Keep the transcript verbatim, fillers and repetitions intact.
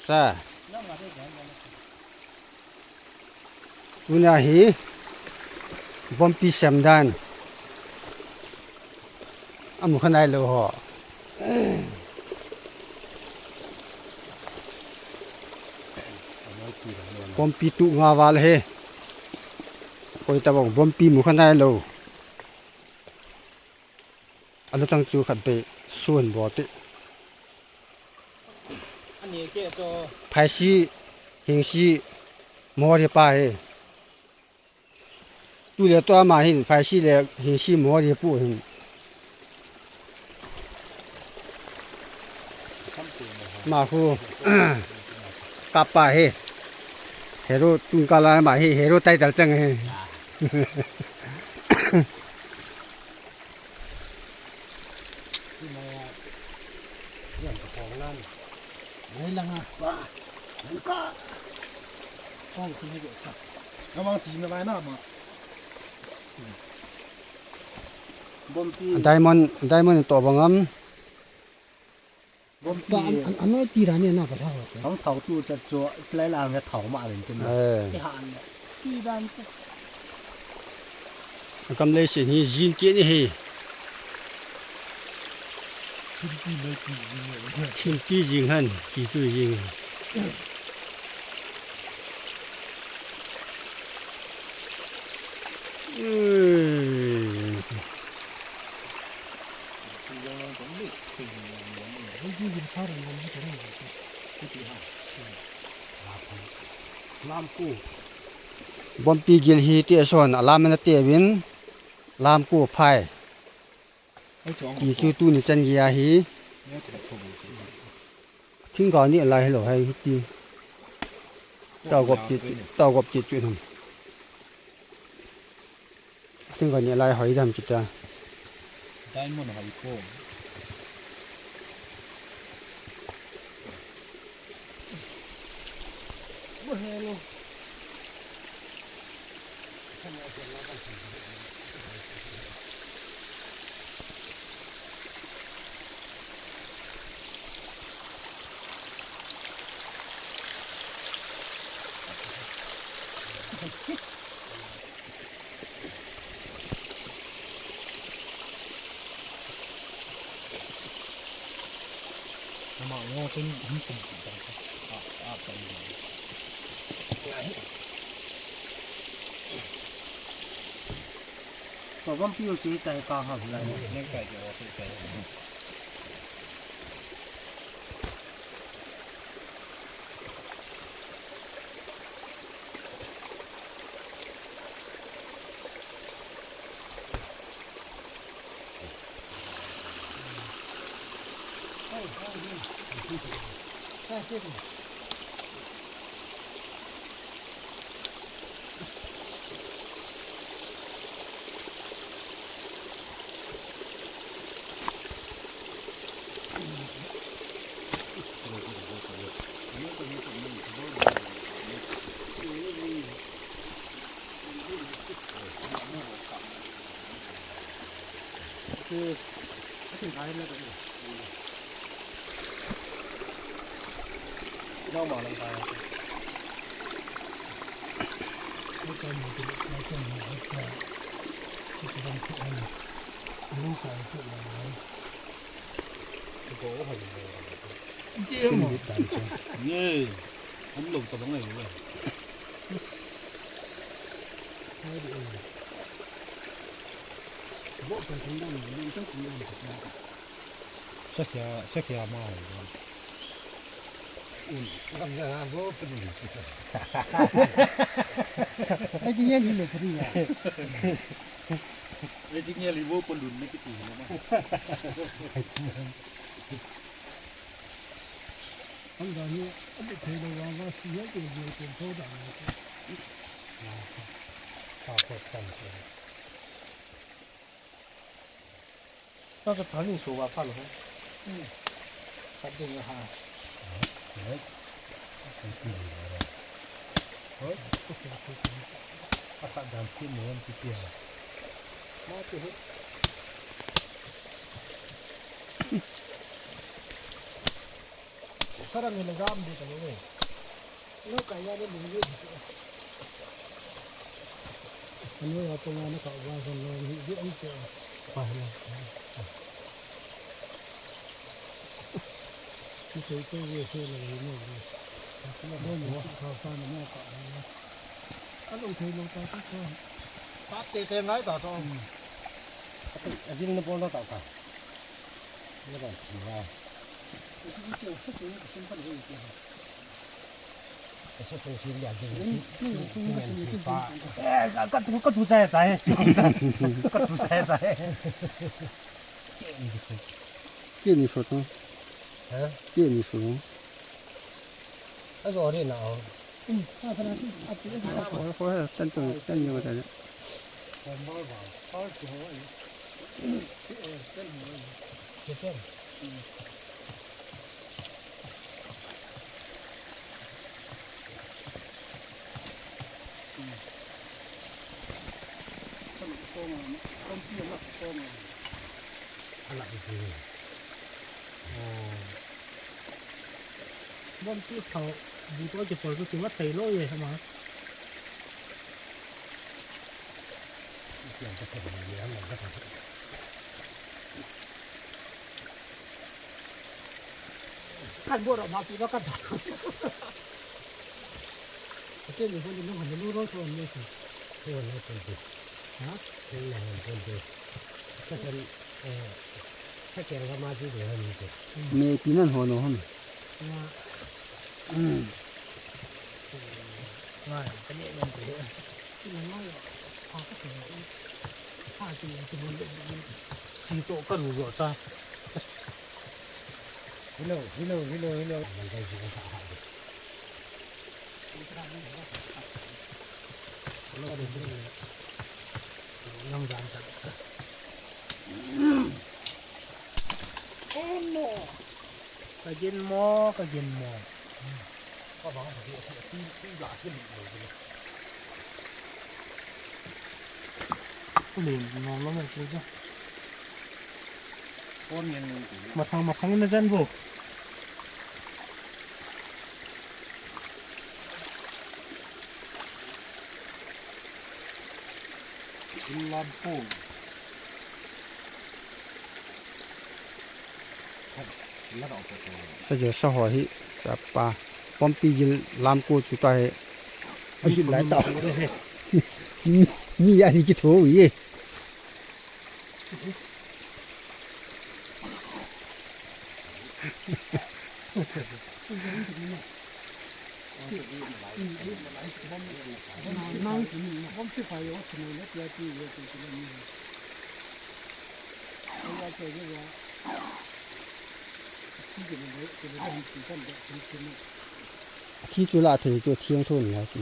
Sa. Tuna hi bompi semdan amu kha nailou ho. Bompi tu nga val he. Koi tabang bompi mu kha nailou. Alu chang chu khat bei sun bo ti. Phaisi, hingsi, mori pa he. Tu le tu ama hin, phaisi le hingsi mori pu hin. Ma khu, kapa he. Hero tun kala ma he, hero title chang he. Diamond, diamond to bangam. Bompi. Ba, an, an, an noi ti dan ni na ka thau. Thau, thau tu cha chu, chulai lang le thau ma len tin. Eh. Ti han le. Ti dan te. Akam lei sin hi jing ke ni hi. Thimpi lei ti jing le. Thimpi jing han, ti chu jing. Ui. Bompi gil hi ti ason, alam na te vin, lam ko phai. Ti chu tuni chan gei ahi. Thingga ni alai hello hai ti. Tau gop ti, tau gop ti chu nam. Thingga ni alai hoi dam kita. Diamond hoi ko. Ama ngo chen hum tum tum tum. A, a, tum tum. Ko bang piu si tai ka ha lai. Neng tai ke o si tai. Ye, hum lou tabang ai le. Sakya, sakya ma. Ai ji nge ni le pari ya. Ai ji nge li wo pon lun ne ki ti ne ma. An da ni, an da thei lo wa wa si ya ke ni ko tho da ni. Ta ko ta ni. Ta ka ta ni so wa pa lo ha. Hmm. Ka de ha. Hoi. Hoi. Aka dam ki mo ki ti ha. Ma ti ho. Sarang ni le jam di ka lo ni. Lo ka ya le lu ni. Ano ya ko na ka wa san lo ni di ai se. Pa na. Ni se ko ye se lo ni. Ka na mo mo ka sa na mo ka. A lung thei lou ta ta ko. Pa te te ngai ta to. A ding na pon ta ta. Na ba chi la. Ka sa sung si ya ding. Ka tu ka tu chai ta he. Ka tu chai ta he. Ke ni so to. Ha? Ke ni so. A zo ri na o. Khoi khoi, tan tu, tan yo ta. Ala iti. Oh. Bon ti thau, bu to ki pol tu ki wa thei lo ye ma. Iti ang ka thei lo ye ma ka thei. Kan bo ro ma ki ba ka ta. Ate ni ko ni no han ni ro so ni ki. Ko na pon ti. Ha? Ko na han pon ti. Ka kan, eh, ka kan ga ma ti de han ni ti. Me pi nan ho no han. Nga. Hmm. Nga, ka ni nan ti. Ti na ngai. Ha ka ti. Ha ti ti mo. Si to ka ru zo ta. Hello, hello, hello, hello. Oh no. Ka gin mo, ka gin mo. Len nom lom e tu chu. Kon ngen ngen tu. Mathang mathang in na jan bo. Lam po. Sa jo sa ho hi, sa pa. Pompi gil lam ko chu ta he. A jil lai ta. Mi, mi ya ni ki tho ye. Thi chu la thei chu thiang thon ya chu.